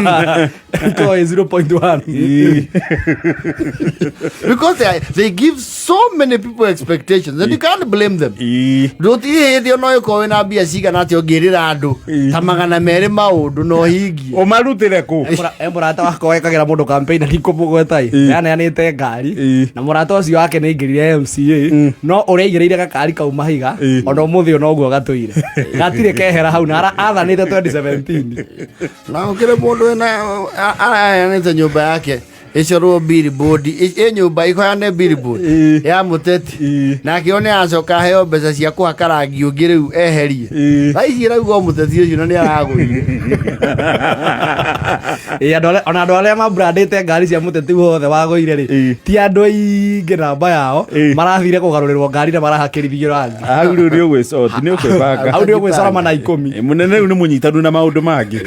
Ĩkoragwo ĩ 0.1. Because they give so many people expectations and you can't blame them. Ndũtirĩ hĩndĩ ona ũgĩkorwo wĩna mbia cigana atĩa ũngĩrĩra andũ ta 200 maũndũ na ũhingie. Ũmarutĩre kũ? E mũrata wakwa wekagĩra mũndũ campaign na ndikũmũgweta ĩ, yaneanĩte ngari na mũrata ũcio wake nĩ aingĩrire MCA, no ũrĩa aigĩrĩire gakari kau mahiga ona ũmũthĩ ũyũ noguo gatũire, gatirĩ kehera hau na athanĩte 2017. Na gũkĩrĩ mũndũ wĩna araheanĩte nyũmba yake ĩcorwo billboard, ĩ nyũmba ĩhoyane billboard ya mũteti, nake o nĩ acoka aheo mbeca cia kũhaka rangi ũngĩ rĩu eherie. Thaa ici ĩrauga o mũteti ũcio na nĩ aragũire. Ĩ, ona andũ arĩa mabrandĩte ngari cia mũteti wothe wagũire rĩ, ti andũ aingĩ namba yao marathire kũgarũrĩrwo ngari na marahakĩrithio rangi. Hau rĩu nĩ ũgwĩcoti, nĩ ũkwĩbanga. Hau nĩ ũgwĩcora mana 10. Mũnene rĩu nĩ mũnyitanu na maũndũ mangĩ.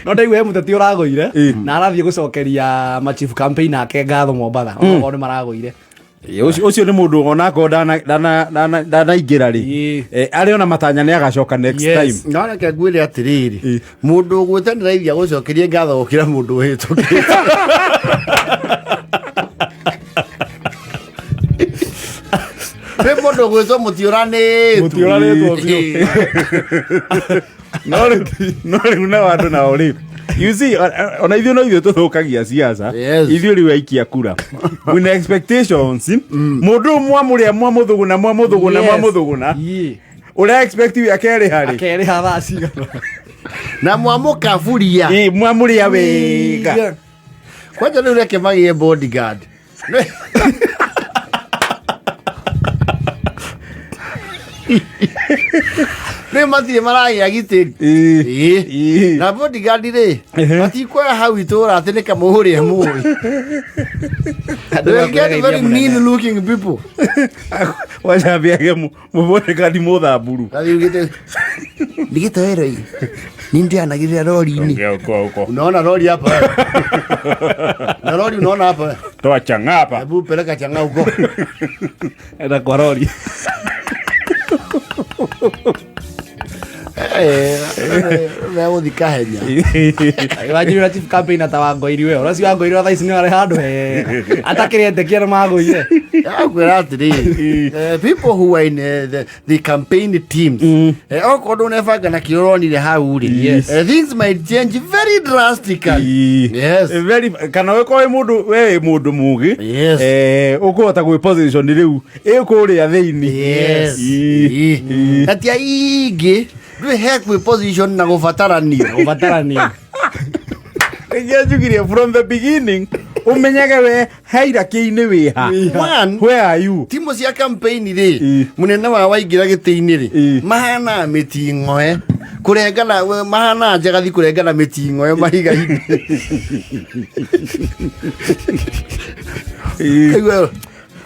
No ndaigua he mũteti ũragũire na arathiĩ gũcokeria machief campaign ake ngatho Mombatha, onakorwo nĩ maragũire. Ũcio nĩ mũndũ onakorwo ndanaingĩra rĩ, arĩ ona matanya nĩ agacoka next time. No reke ngwĩre atĩrĩrĩ, mũndũ ũgwĩte nĩ raithi agũcokerie ngatho gũkĩra mũndũ ũhĩtũkĩte. Nĩ mũndũ ũgwĩtwo mũtiũranĩtwo. Mũtiũranĩtwo biũ. No rĩu nao andũ nao rĩ, you see, ona ithuĩ no ithuĩ tũthũkagia siasa. Ithuĩ rĩu aikia kura wĩna expectations, mũndũ ũyũ mwamũrĩa, mwamũthũgũna, mwamũthũgũna, mwamũthũgũna, ũrĩa expect we akerĩha rĩ? Akerĩha thaa cigana? Na mwamũkaburia. Ĩ, mwamũrĩa wega. Kwanja rĩu reke magĩe bodyguard. Rĩu matirĩ maragĩa gitĩri. Ĩ. Na bodyguard rĩ, matikuoya hau itũra atĩ nĩ kamũhũrĩa mũĩ. They will get very mean looking people. Wacambiage mũbodyguard mũthamburu. Athiĩ ndigitoero hii ni ndio anagirira lori-inĩ. Uko, uko. Unaona lori hapa wewe? Na lori unaona hapa wewe? Toa chang'aa hapa. Hebu peleka chang'aa huko. Enda kwa lori. Megũthi kahenya. Wanjirira chief campaign ta Wangoiri we. Ũracio Wangoiri wa thaa ici nĩ arĩ handũ hega. Atakĩrĩ etĩkia nĩ magũire. Akwĩra atĩrĩrĩ, people who are in the campaign teams, okorwo ndũnebanga na kĩrĩa ũronire hau rĩ, things might change very drastically. Yes. Very, kana ũkorwo wĩ mũndũ, we wĩ mũndũ mũgĩ, ũkũhota gwĩ position rĩu ĩ kũrĩa thĩinĩ. Na ti aingĩ ndwĩ he kwĩ position na gũbataranio. Gũbataranio. Rĩngĩ njugire from the beginning ũmenyage we hierarchy-inĩ wĩ ha. One, Where are you? timu cia campaign rĩ, mũnene wa waingĩra gĩtĩ-inĩ rĩ, mahanaga mĩting'oe kũrengana, mahanaga njagathi kũrengana mĩting'oe mahiga-inĩ. Kaigua,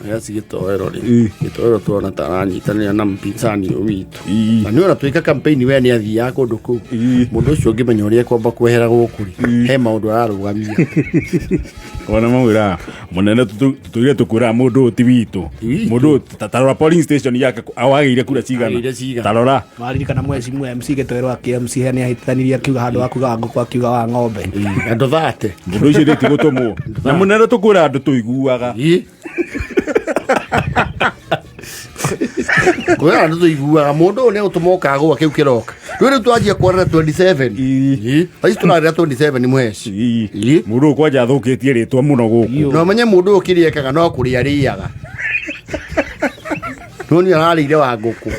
Yes, gĩtoero rĩ, gĩtoero tuona ta aranyitanĩra na mpinzani ũyũ witũ. Na nĩ ona twĩka campaign we nĩ athiaga kũndũ kũu. Mũndũ ũcio ũngĩmenya ũrĩa ekwamba kwehera gũkũ rĩ, he maũndũ ararũgamia. Ona mawĩra mũnene tũtũire tũkwĩraga mũndũ ũyũ ti witũ. Ti witũ. Mũndũ ũyũ ta rora polling station yake awagĩire kura cigana. Agĩire cigana. Ta rora. Waririkana mweci mwe MC gĩtoero akĩ MC he nĩ ahĩtithanirie akiuga handũ wa kuga wa ngũkũ akiuga wa ng'ombe. Andũ thate. Mũndũ ũcio rĩ ti gũtũmwo. Na mũnene tũkwĩra andũ tũiguaga. Kwĩra andũ tũiguaga mũndũ ũyũ nĩ gũtũma ũkagũa kĩu kĩroka. Rĩu rĩu twanjia kwarĩra 27. Thaa ici tũrarĩra 27 mweci. Mũndũ ũyũ kwanja athũkĩtie rĩtwa mũno gũkũ. Na ũmenye mũndũ ũyũ kĩrĩa ekaga no kũrĩa arĩaga. No nĩ ararĩire wa ngũkũ.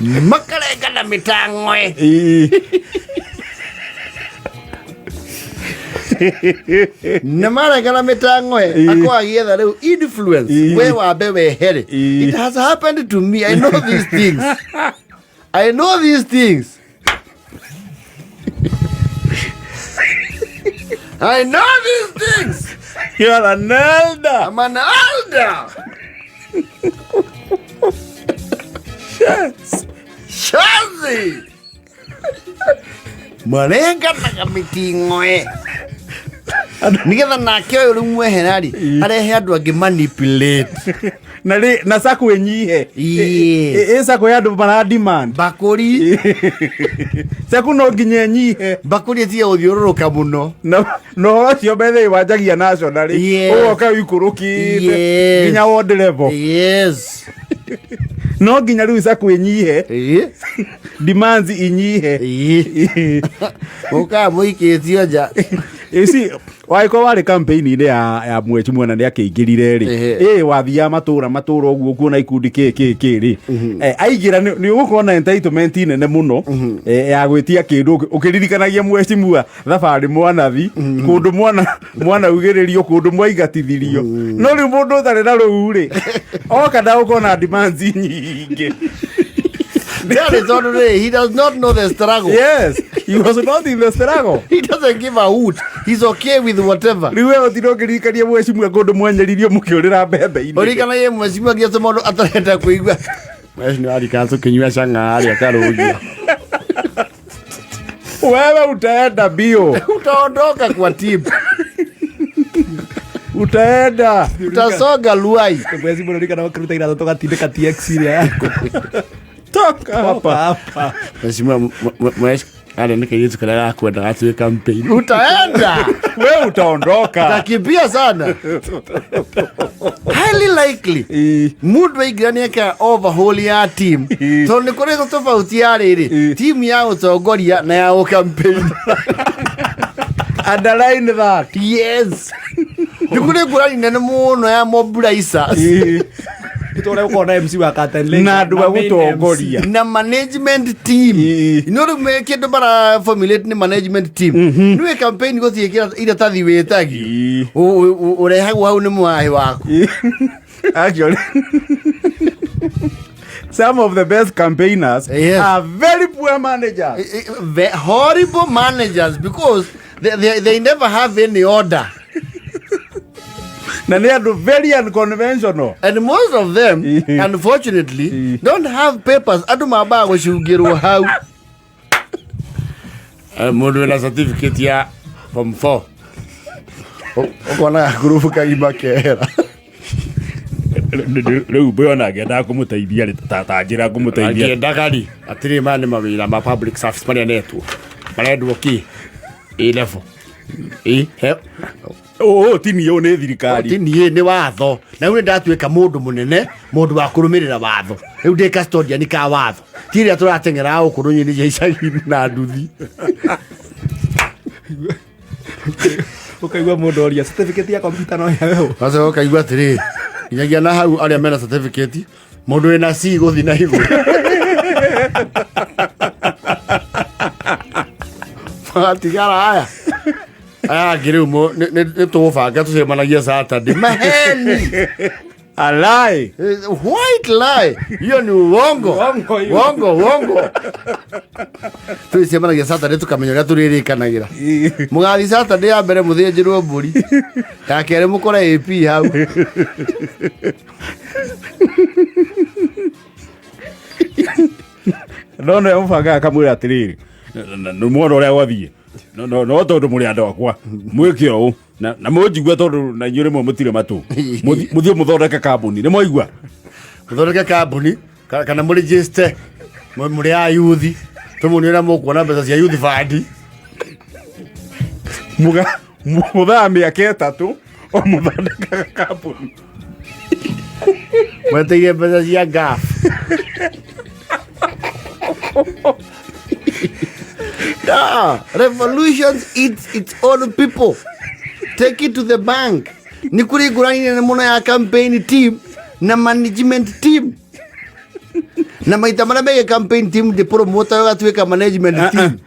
Makarengana mĩtang'oe. Na marengana mĩtang'oe, akorwo agĩetha rĩu influence, we wambe wehere. It has happened to me. I know these things. I know these things. I know these things. You are an elder. I'm an elder. Shazi. Marenganaga mĩting'oe nĩgetha nake ũyũ rĩu mwehera rĩ, arehe andũ angĩ manipulate. Na rĩ na sako ĩnyihe. Ĩĩ. Ĩ sako ya andũ mara demand. Mbakũri. Sako no nginya ĩnyihe. Mbakũri ĩtige gũthiũrũrũka mũno. Na na ũhoro ũcio mbere wanjagia nationally. Yes. Ũgoka ũikũrũkĩte Yes. nginya ward level. Yes. No nginya rĩu sako ĩnyihe. Ĩĩ. Demands inyihe. Ĩĩ. Ũkaga mũikĩtio nja. You see, wagĩkorwo warĩ campaign-inĩ ya mwechu mwena nĩ akĩingĩrire rĩ. Ehe. Ĩ wathiaga matũra matũra ũguo kuona ikundi kĩ kĩ kĩ rĩ. Aingĩra nĩ ũgũkorwo na entitlement nene mũno ya gwĩtia kĩndũ ũkĩririkanagia mheshimiwa thabarĩ mwanathi kũndũ mwana mwana ugĩrĩrio kũndũ mwaigatithirio. No rĩu mũndũ ũtarĩ na rũu rĩ oka ndagũkorwo na demands nyingĩ. That is on the He does not know the struggle. Yes, he was not in the struggle. He doesn't give a hoot. He's okay with whatever. Rĩu we ũtinde ũkĩririkania mheshimiwa kũndũ mwanyaririo mũkĩũrĩra mbembe-inĩ. Ũririkanagie mheshimiwa nginya mũndũ atarenda kũigua. Mheshimiwa arikana tũkĩnyua cang'aa arĩa karũngia. Wewe utaenda bio. Utaondoka kwa team. Utaenda. Utasonga luai. Mwezi mũno ririkana ũkĩruta iratũ tũgatindĩka TX ĩrĩa yaku. Toka hapa. Hapa. Mheshimiwa mheshimiwa arĩa nĩ kairĩtu karĩa gakwenda gatuĩke campaign. Utaenda. Wewe utaondoka. Utakimbia sana. Highly likely. Mũndũ aingĩra nĩ ekaga overhaul ya team. Tondũ nĩ kũrĩ tofauti ya rĩrĩ team ya ũtongoria na ya ũcampaign. Underline that. Yes. Nĩ kũrĩ ngũrani nene mũno ya mobilizers Nĩ ũkorwo na MC wa Curtain Raiser Na andũ a main MC. gũtongoria. Na management team. No rĩu me kĩndũ bara formulate nĩ management team. Nĩwe campaign gũthiĩ iratathi wĩtagio. Ũrehagwo hau nĩ mwaĩ waku. Actually, some of the best campaigners Yes. are very poor managers. The horrible managers because they never have any order. Na nĩ andũ very unconventional. And most of them, unfortunately, don't have papers. Andũ mambaga gũcungĩrwo hau. Mũndũ wĩna certificate ya form 4. Ũkona gakurubu kagima kehera. Rĩu mbĩona ngĩendaga kũmũteithia rĩ ta njĩra ngũmũteithia. Angĩendaga rĩ, atĩrĩ maya nĩ mawĩra ma public service marĩa netwo. Marendwo kĩ? A level. Ĩ, he Ũũ ti niĩ, ũũ nĩ thirikari. Ti niĩ, nĩ watho. Na rĩu nĩ ndatuĩka mũndũ mũnene, mũndũ wa kũrũmĩrĩra watho. Rĩu ndĩ custodian ka watho. Ti rĩrĩa tũrateng'era gũkũ rũnyinĩ cia icagi na nduthi. Ũkaigua mũndũ oria certificate ya computer no ĩheo. Sasa ũkaigua atĩrĩ, nginyagia na hau arĩa mena certificate, mũndũ wĩna C gũthiĩ na igũrũ. Magatigara aya. Aya angĩ rĩu nĩ tũgũbanga tũcemanagia Saturday. Maheni! A lie. White lie. Hiyo ni uongo. Uongo hiyo. Uongo, uongo. Tũcemanagia Saturday tũkamenya ũrĩa tũrĩrĩkanagĩra. Mũgathiĩ Saturday ya mbere mũthĩnjĩrwo mbũri. Ya kerĩ mũkore AP hau. No nĩ mũbangaga akamwĩra atĩrĩrĩ, nĩ mwona ũrĩa gwathiĩ. No tondũ mũrĩ andũ akwa, mwĩke ũũ. Na mũnjigue tondũ na inyuĩ rĩmwe mũtirĩ matũ. Mũthiĩ mũthondeke kambuni, nĩ mwaigua? Mũthondeke kambuni, kana mũregister, mũrĩ a youth. Tũmuone ũrĩa mũkuona mbeca cia youth fund. Mũthaa mĩaka 3, o mũthondekaga kambuni. Mweteire mbeca cia GAF. Revolutions eats its own people. Take it to the bank. Nĩ kũrĩ ngũrani nene mũno ya campaign team na management team. Na maita marĩa megiĩ campaign team ndĩ promoter ũgatuĩka management team.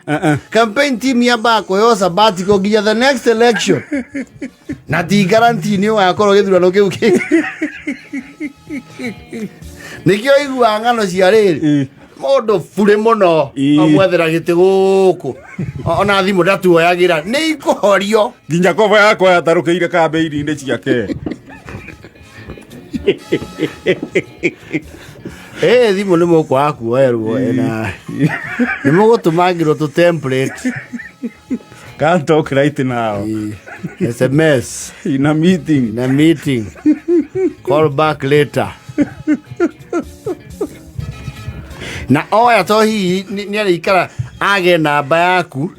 Campaign team yambaga kũheo sabbatical nginya the next election. Na ti guarantee nĩ ũgakorwo gĩthurano kĩu kĩngĩ. Nĩkĩo iguaga ng'ano cia rĩrĩ. Mũndũ burĩ mũno, amwethera gĩtĩ gũkũ. Ona thimũ ndatuoyagĩra, nĩ ikũhorio. Nginya koba yakwa yatarũkĩire kambĩini-inĩ ciake. Thimũ nĩ mũkwaga kuoerwo, na nĩ mũgũtũmangĩrwo tũ template. Can't talk right now. SMS. In a meeting. In a meeting. Call back later. Na oya to hihi nĩ arĩikara age namba yaku.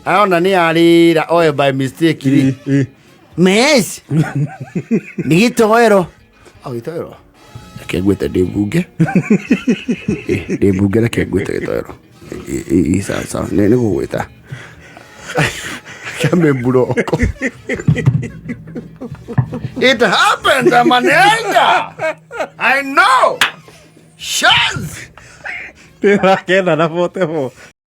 Arona nĩ arĩra oe by mistake rĩ. Mes. Nĩ gĩtoero. O gĩtoero. Reke ngwĩte ndĩ mbunge. Ndĩ mbunge, reke ngwĩte gĩtoero. Sawa sawa, nĩ gũgwĩta. Kame buroko. It happens, I'm an elder. I know. Shaz. Thaa 9 na 44.